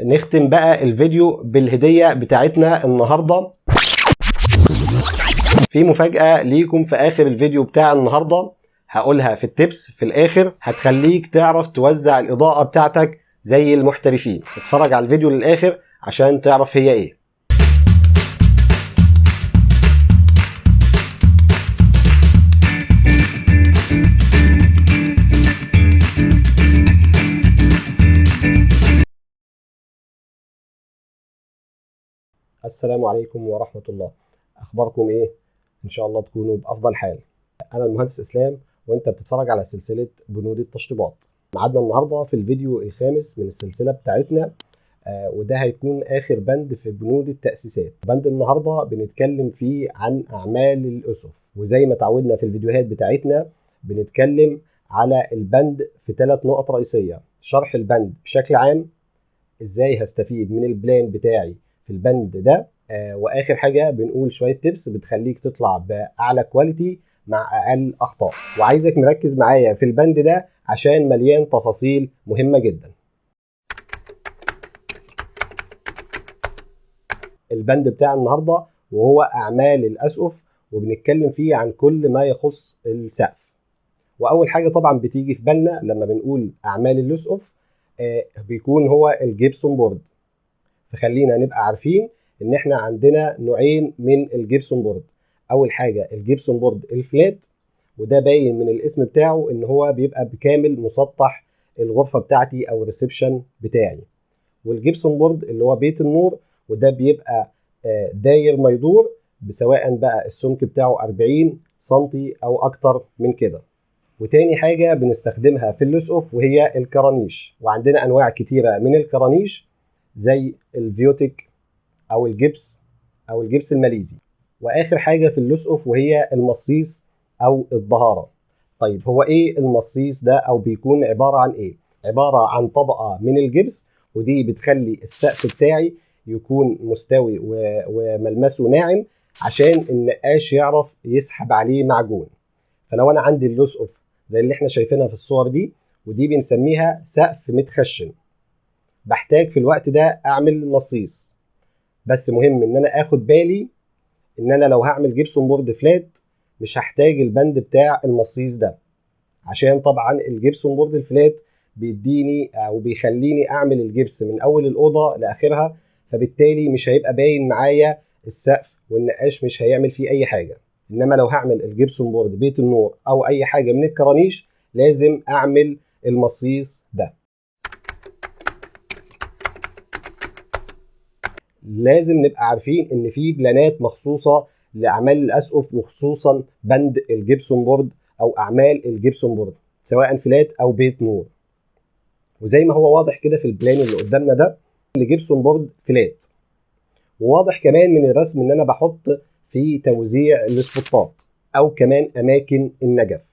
نختم بقى الفيديو بالهدية بتاعتنا النهاردة. في مفاجأة ليكم في آخر الفيديو بتاع النهاردة، هقولها في ال tips في الآخر، هتخليك تعرف توزع الإضاءة بتاعتك زي المحترفين. اتفرج على الفيديو للآخر عشان تعرف هي ايه. السلام عليكم ورحمة الله، أخباركم إيه؟ إن شاء الله تكونوا بأفضل حال. أنا المهندس إسلام وأنت بتتفرج على سلسلة بنود التشطيبات. معادنا النهاردة في الفيديو الخامس من السلسلة بتاعتنا، وده هيكون آخر بند في بنود التأسيسات. بند النهاردة بنتكلم فيه عن أعمال الأسقف، وزي ما تعودنا في الفيديوهات بتاعتنا بنتكلم على البند في 3 نقط رئيسية: شرح البند بشكل عام، إزاي هستفيد من ال plan بتاعي في البند ده، واخر حاجة بنقول شوية tips بتخليك تطلع باعلى quality مع اقل اخطاء. وعايزك مركز معايا في البند ده عشان مليان تفاصيل مهمة جدا. البند بتاع النهارده وهو اعمال الاسقف، وبنتكلم فيه عن كل ما يخص السقف. واول حاجة طبعا بتيجي في بالنا لما بنقول اعمال الاسقف بيكون هو ال gypsum board. فخلينا نبقى عارفين ان احنا عندنا نوعين من ال gypsum board. اول حاجة ال gypsum board ال flat، وده باين من الاسم بتاعه ان هو بيبقى بكامل مسطح الغرفة بتاعتي او ال reception بتاعي. وال gypsum board اللي هو بيت النور، وده بيبقى داير ما يدور، سواء بقى السمك بتاعه 40 سنتي او اكتر من كده. وتاني حاجة بنستخدمها في الاسقف وهي الكرانيش، وعندنا انواع كتيرة من الكرانيش زي الفيوتيك او الجبس او الجبس الماليزي. واخر حاجة في الاسقف وهي المصيص او الظهاره. طيب هو ايه المصيص ده او بيكون عبارة عن ايه؟ عبارة عن طبقه من الجبس، ودي بتخلي السقف بتاعي يكون مستوي وملمسه ناعم عشان النقاش يعرف يسحب عليه معجون. فلو انا عندي الاسقف زي اللي احنا شايفينها في الصور دي، ودي بنسميها سقف متخشن، بحتاج في الوقت ده اعمل مصيص. بس مهم ان انا اخد بالي ان انا لو هعمل gypsum board flat مش هحتاج البند بتاع المصيص ده، عشان طبعا ال gypsum board ال flat بيديني او بيخليني اعمل الجبس من اول الاوضة لاخرها، فبالتالي مش هيبقى باين معايا السقف والنقاش مش هيعمل فيه اي حاجة. انما لو هعمل ال gypsum board بيت النور او اي حاجة من الكرانيش لازم اعمل المصيص ده. لازم نبقى عارفين ان في بلانات مخصوصة لاعمال الاسقف، وخصوصا بند ال gypsum board او اعمال ال gypsum board سواء flat او بيت نور. وزي ما هو واضح كده في ال plan اللي قدامنا ده ال gypsum board flat، وواضح كمان من الرسم ان انا بحط في توزيع السبوتات او كمان اماكن النجف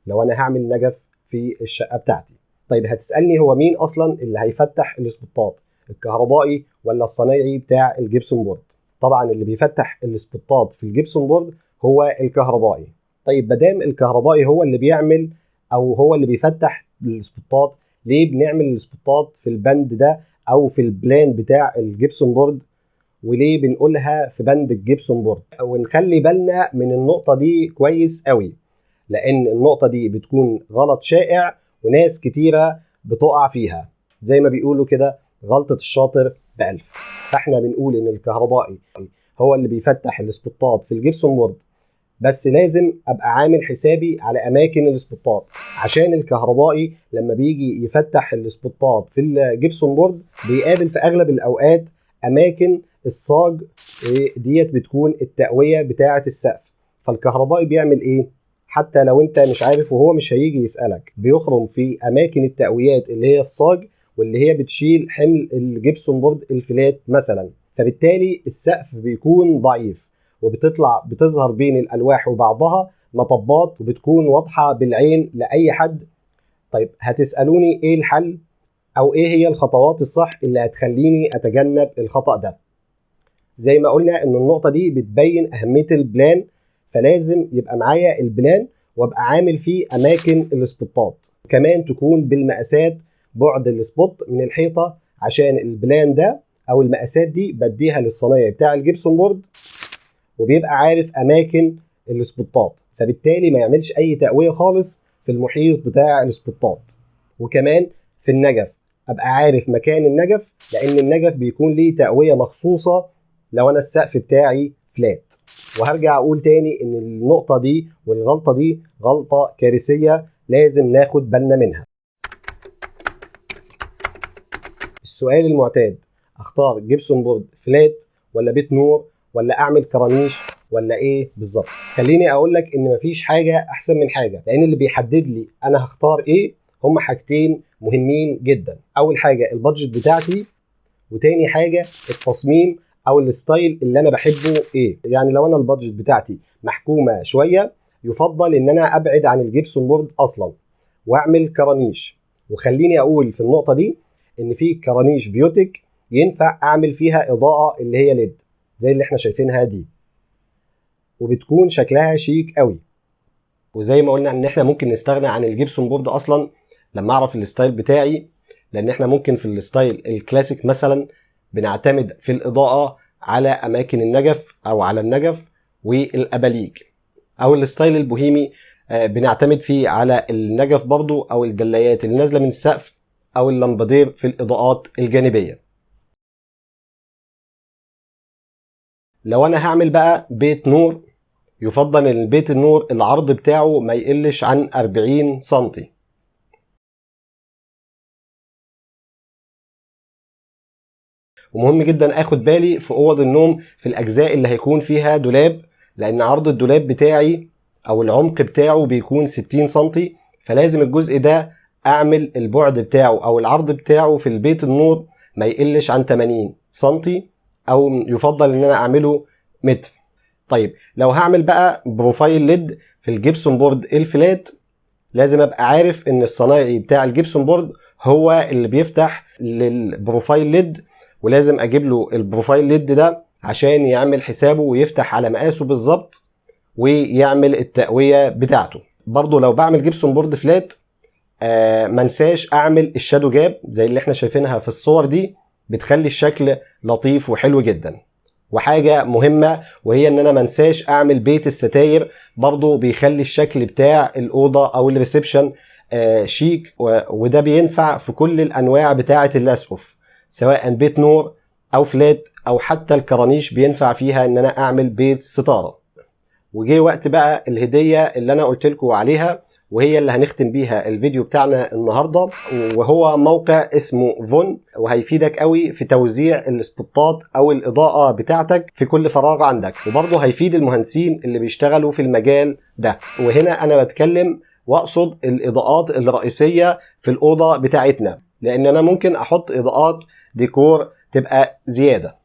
لو انا هعمل نجف في الشقة بتاعتي. طيب هتسالني هو مين اصلا اللي هيفتح السبوتات، الكهربائي ولا الصنايعي بتاع ال gypsum board؟ طبعا اللي بيفتح السبوتات في ال gypsum board هو الكهربائي. طيب مادام الكهربائي هو اللي بيعمل او هو اللي بيفتح السبوتات، ليه بنعمل السبوتات في البند ده او في ال plan بتاع ال gypsum board، وليه بنقولها في بند ال gypsum board؟ ونخلي بالنا من النقطة دي كويس قوي، لان النقطة دي بتكون غلط شائع وناس كتيرة بتقع فيها، زي ما بيقولوا كده غلطة الشاطر بألف. فاحنا بنقول ان الكهربائي هو اللي بيفتح السبوتات في ال gypsum board، بس لازم ابقى عامل حسابي على اماكن السبوتات، عشان الكهربائي لما بيجي يفتح السبوتات في ال gypsum board بيقابل في اغلب الاوقات اماكن الصاج ديت بتكون التقوية بتاعة السقف. فالكهربائي بيعمل ايه؟ حتى لو انت مش عارف وهو مش هيجي يسألك، بيخرم في اماكن التقويات اللي هي الصاج واللي هي بتشيل حمل ال gypsum board ال flat مثلا، فبالتالي السقف بيكون ضعيف وبتطلع بتظهر بين الالواح وبعضها مطبات وبتكون واضحة بالعين لاي حد. طيب هتسالوني ايه الحل او ايه هي الخطوات الصح اللي هتخليني اتجنب الخطأ ده؟ زي ما قلنا ان النقطة دي بتبين اهمية ال plan، فلازم يبقى معايا ال plan وابقى عامل فيه اماكن السبوتات، كمان تكون بالمقاسات، بعد ال spot من الحيطة عشان ال plan ده او المقاسات دي بديها للصنايعي بتاع ال gypsum board، وبيبقى عارف اماكن ال spotات، فبالتالي ما يعملش اي تقوية خالص في المحيط بتاع ال spotات. وكمان في النجف ابقى عارف مكان النجف، لان النجف بيكون ليه تقوية مخصوصة لو انا السقف بتاعي flat. وهرجع اقول تاني ان النقطة دي والغلطة دي غلطه كارثية لازم ناخد بالنا منها. السؤال المعتاد، اختار gypsum board flat ولا بيت نور ولا اعمل كرانيش ولا ايه بالظبط؟ خليني اقول لك ان مفيش حاجة احسن من حاجة، لان اللي بيحدد لي انا هختار ايه هما حاجتين مهمين جدا. اول حاجة ال budget بتاعتي، وتاني حاجة التصميم او ال style اللي انا بحبه ايه. يعني لو انا ال budget بتاعتي محكومة شوية، يفضل ان انا ابعد عن ال gypsum board اصلا واعمل كرانيش. وخليني اقول في النقطة دي ان في كرانيش بيوتك ينفع اعمل فيها اضاءه اللي هي LED زي اللي احنا شايفينها دي، وبتكون شكلها شيك قوي. وزي ما قلنا ان احنا ممكن نستغنى عن ال gypsum board اصلا لما اعرف ال style بتاعي، لان احنا ممكن في ال style ال classic مثلا بنعتمد في الاضاءة على اماكن النجف او على النجف والاباليج، او ال style البوهيمي بنعتمد فيه على النجف برضو او الجلايات اللي نازله من السقف او اللمبادير في الاضاءات الجانبية. لو انا هعمل بقى بيت نور، يفضل ان بيت النور العرض بتاعه ما يقلش عن 40 سنتي. ومهم جدا اخد بالي في اوض النوم في الاجزاء اللي هيكون فيها دولاب، لان عرض الدولاب بتاعي او العمق بتاعه بيكون 60 سنتي، فلازم الجزء ده اعمل البعد بتاعه او العرض بتاعه في البيت النور ما يقلش عن 80 سنتي، او يفضل ان انا اعمله متر. طيب لو هعمل بقى profile LED في ال gypsum board ال flat، لازم ابقى عارف ان الصنايعي بتاع ال gypsum board هو اللي بيفتح لل profile LED، ولازم اجيب له ال profile LED ده عشان يعمل حسابه ويفتح على مقاسه بالظبط ويعمل التقوية بتاعته. برضو لو بعمل gypsum board flat، منساش اعمل ال shadow gap زي اللي احنا شايفينها في الصور دي، بتخلي الشكل لطيف وحلو جدا. وحاجة مهمة وهي ان انا منساش اعمل بيت الستاير، برضو بيخلي الشكل بتاع الاوضة او ال reception، شيك، وده بينفع في كل الانواع بتاعة الاسقف، سواء بيت نور او flat او حتى الكرانيش بينفع فيها ان انا اعمل بيت ستارة. وجه وقت بقى الهدية اللي انا قلت لكم عليها، وهي اللي هنختم بيها الفيديو بتاعنا النهاردة، وهو موقع اسمه فون، وهيفيدك قوي في توزيع ال spotات او الاضاءة بتاعتك في كل فراغ عندك، وبرضه هيفيد المهندسين اللي بيشتغلوا في المجال ده. وهنا انا بتكلم واقصد الاضاءات الرئيسية في الأوضة بتاعتنا، لان انا ممكن احط اضاءات ديكور تبقى زيادة.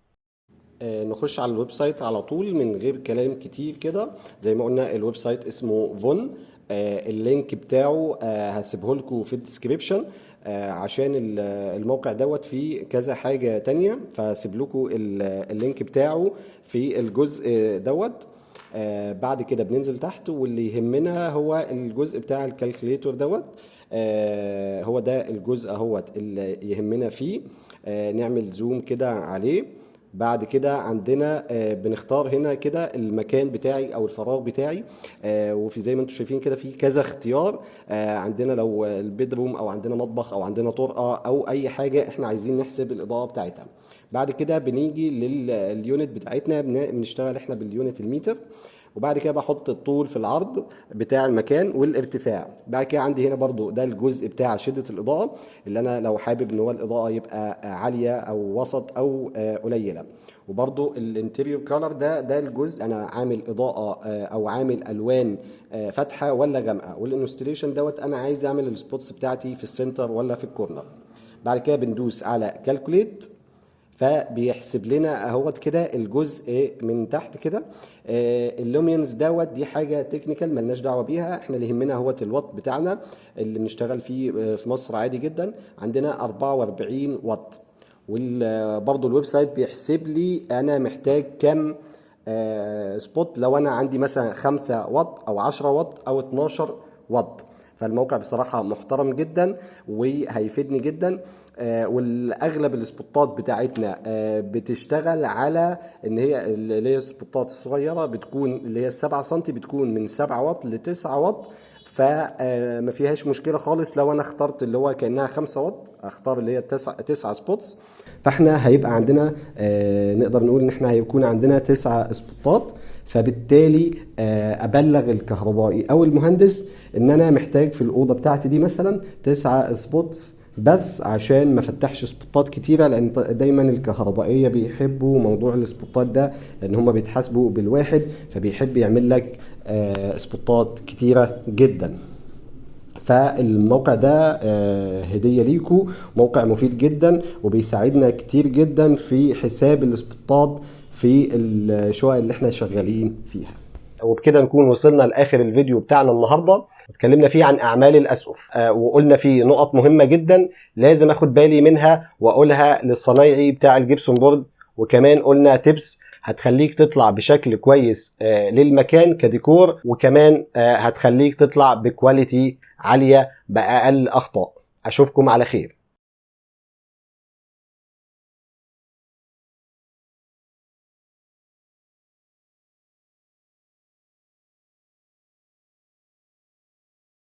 نخش على ال website على طول من غير كلام كتير كده. زي ما قلنا ال website اسمه فون، ال link بتاعه، هسيبه لكم في ال description، عشان الموقع دوت فيه كذا حاجة تانية، فهسيب لكم ال link بتاعه في الجزء دوت. بعد كده بننزل تحت، واللي يهمنا هو الجزء بتاع ال calculator دوت، هو ده الجزء اهوت اللي يهمنا فيه. نعمل zoom كده عليه. بعد كده عندنا، بنختار هنا كده المكان بتاعي او الفراغ بتاعي، وفي زي ما انتم شايفين كده في كذا اختيار. عندنا لو ال bedroom او عندنا مطبخ او عندنا طرقه او اي حاجة احنا عايزين نحسب الاضاءة بتاعتها. بعد كده بنيجي لل unit بتاعتنا، بنشتغل احنا بال unit المتر، وبعد كده بحط الطول في العرض بتاع المكان والارتفاع. بعد كده عندي هنا برضو ده الجزء بتاع شدة الإضاءة، اللي أنا لو حابب إن هو الإضاءة يبقى عالية أو وسط أو قليلة. وبرضو ال interior color ده الجزء أنا عامل إضاءة، أو عامل ألوان، فاتحة ولا غامقة. وال installation دوت أنا عايز أعمل ال spots بتاعتي في ال center ولا في ال corner. بعد كده بندوس على calculate، فبيحسب لنا اهوت كده الجزء من تحت كده. ال lumens دوت دي حاجة technical ملناش دعوه بيها، احنا اللي يهمنا اهوت الوات بتاعنا اللي بنشتغل فيه، في مصر عادي جدا، عندنا 44 واط. وبرضه ال website بيحسب لي انا محتاج كام، spot، لو انا عندي مثلا 5 واط او 10 واط او 12 واط. فالموقع بصراحة محترم جدا وهيفيدني جدا. والاغلب السبوتات بتاعتنا بتشتغل على ان هي اللي هي السبوتات الصغيرة بتكون اللي هي 7 سم، بتكون من 7 واط ل 9 واط، فما فيهاش مشكلة خالص. لو انا اخترت اللي هو كانها 5 واط، اختار اللي هي 9 spots، فاحنا هيبقى عندنا نقدر نقول ان احنا هيكون عندنا 9 سبوتات. فبالتالي ابلغ الكهربائي او المهندس ان انا محتاج في الاوضة بتاعتي دي مثلا 9 spots بس، عشان ما فتحش سبوتات كتيرة، لان دايما الكهربائية بيحبوا موضوع السبوتات ده، لان هم بيتحاسبوا بالواحد، فبيحب يعمل لك سبوتات كتيرة جدا. فالموقع ده هدية ليكو، موقع مفيد جدا وبيساعدنا كتير جدا في حساب السبوتات في الشقق اللي احنا شغالين فيها. وبكده نكون وصلنا لآخر الفيديو بتاعنا النهاردة، اتكلمنا فيه عن أعمال الأسقف، وقلنا فيه نقط مهمة جدا لازم أخد بالي منها وأقولها للصنايعي بتاع ال gypsum board، وكمان قلنا tips هتخليك تطلع بشكل كويس للمكان كديكور، وكمان هتخليك تطلع ب quality عالية بأقل أخطاء. أشوفكم على خير.